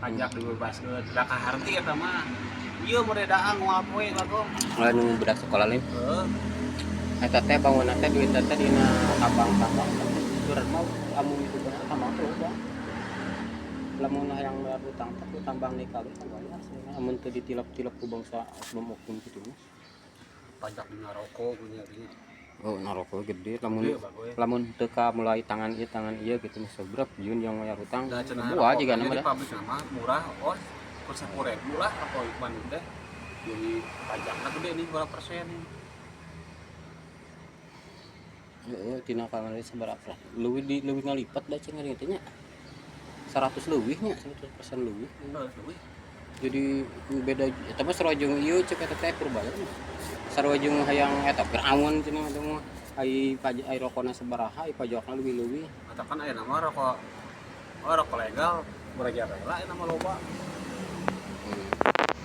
Pajak dibebaskeun da kaharti eta mah. Ieu mere daang moal poe Bagong. Anu budak sekolah lain. Heeh. Eta teh bangunan teh duit teh dina tambang-tambang surat mah amun itu bener tambang tuh bang. Lamun hayang bayar utang teh ku tambang nikah kan bayar sebenarnya amun teu ditilep-tilep ku bangsa oknum-oknum kitu mah. Pajak dina rokok punya gini. Oh, narokok gede lamun Gede, Bagoy. Lamun teu ka mulai tangan ieu gitu mah sebrep jieun yang bayar utang. Da cenah buah rokok jiga nya nama di dah. Pabrik nama murah, oh per 10.000 lah rokok Bandung teh. Jadi pajaknya gede nih berapa persen nih. Heeh, tina kamari sabaraha leuwih di leuwih ngalipat da cenah teh nya. 100 leuwih nya, 100% leuwih. Heeh, leuwih. Jadi beda eta mah sarua jeung ieu cek eta teh Purbaya mah. Sarua jeung hayang eta Firaun cenah eta mah ai pajak ai rokona sabaraha ai pajakna leuwih-leuwih. Atau kan aya nama rokok, oh, rokok legal merajalela aya nama loba.